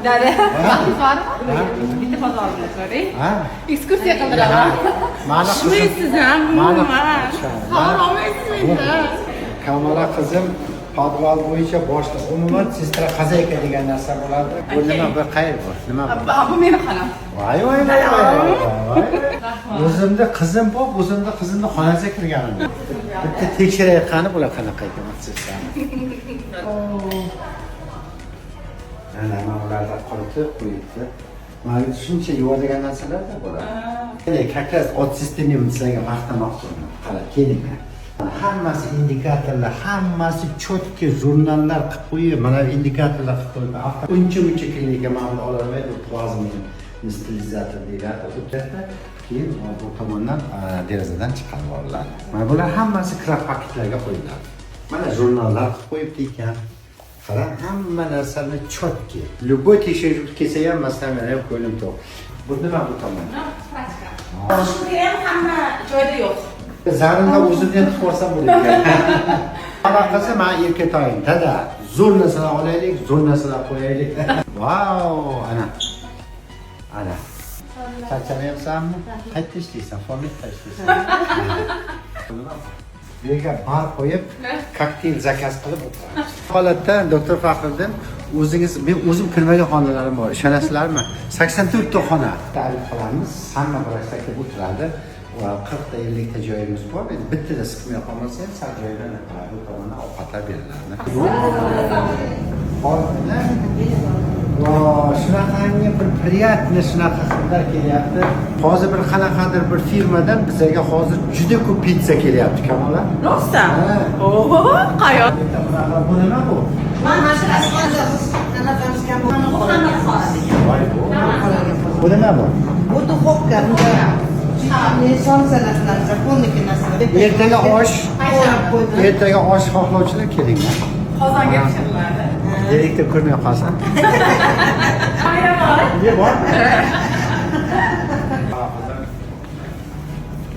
Dada, vaqtingiz bormi? Bitta bozor bilan ko'ring. Ha? Ekskursiya qildiraman. Mani qizim, Tushmaysiz ham, mani umuman. Xabar olmaysiz mendan. Kamola qizim podval bo'yicha boshliq. Umuman сестра хозяйка degan narsa bo'ladi. Bu nima, bu qayer bu? Nima bu? Bu meni xonam. Voy voy voy voy voy. O'zimni qizim bo'lib, o'zimni qizimni xonasiga kirganim. Bitta tekshirayotgani bular qanaqa ekan sestrani. Mana mana ularni quritib qo'yibdi. Mana shuncha yuvadigan narsalar-da bular. Как раз от sistemani sizlarga maqtamoqchiman. Qara, kelinglar. Hammasi indikatorlar, hammasi четкий jurnallar qilib qo'yib, mana indikatorlar qilib qo'yib. Uncha muncha klinika mana buni ololmaydi, plazma sterilizator deyiladi. O'tadi, keyin bu tomondan derazadan chiqarib yuboriladi. Mana bular hammasi kraft paketlarga qo'yiladi. Mana jurnallar qilib qo'yibdi ekan. Qara, hamma narsani четкий. Любой tekshiruv kelsa ham, masalan, meni ham ko'nglim to'q. Bu nima bu tomon? Shu ham hamma joyda yo'q. Zarinda o'zimni ham tiqib yuborsam bo'ladi. Hamma qilsa, man erkatoyim. Dada, zo'r narsalar olaylik, zo'r narsalar qo'yaylik. Vau, ana. Ana. Charchamayapsanmi? Qayerda ishlaysan? Formatda ishlaysan. Bu yerga bar qo'yib, kokteyl заказ qilib o'tiramiz. Holatda doktor Faxriddin o'zingiz, men o'zim kirmagan xonalarim bor. Ishonasizlarmi? 84 ta xona ta'rif qilamiz. Hamma vrachlar kelib o'tiradi. Va 40 ta 50 ta joyimiz bor. Endi bittada siqmay qolmasa ham sal joydan qiladi. Bu tomondan ovqatlar beriladi. Hozir shunaqangi bir приятный shunaqa hidlar kelyapti. Hozir bir qanaqadir bir firmadan bizga hozir juda ko'p pitsa kelyapti, Kamola. Rostdan? Ha. Oho, qayoq? Bu nima bu? Mana shu Voy bu. Bu nima bu? Bu духовка, bunda somsa narsalar, законники narsalar. Ertaga osh, Qo'yib qo'ydim. ertaga osh xohlovchilar kelinglar. Qozonga pishiriladi. Direktor ko'rmay qolsin. Ayran. Ne bor?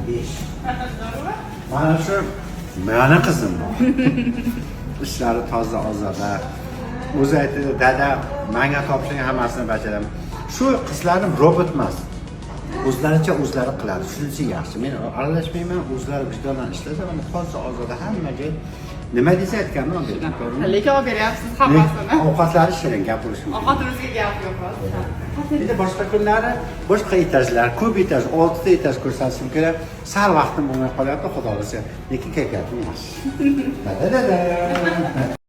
Besh. Mana shu mani qizim bu. Ishlari toza ozoda. O'zi aytadi, dada, manga topshiring, hammasini bajaraman. Shu qizlarim robot emas. O'zlaricha o'zlari qiladi. Shunisi yaxshi. Men aralashmayman, o'zlari vijdonan ishlasa, mana toza ozoda hamma joy. Nima desa aytganini olib berdim, to'g'rimi? Lekin olib beryapsiz hammasini. Ovqatlari shirin, gapirish mumkin. Ovqatimizga gap yo'q hozir. Endi boshqa kunlari boshqa etajlar, ko'p etaj, 6 ta etaj ko'rsatishim kerak. Sal vaqtim bo'lmay qolyapti, xudo xohlasa. Lekin kayfiyatim yaxshi. Da da da.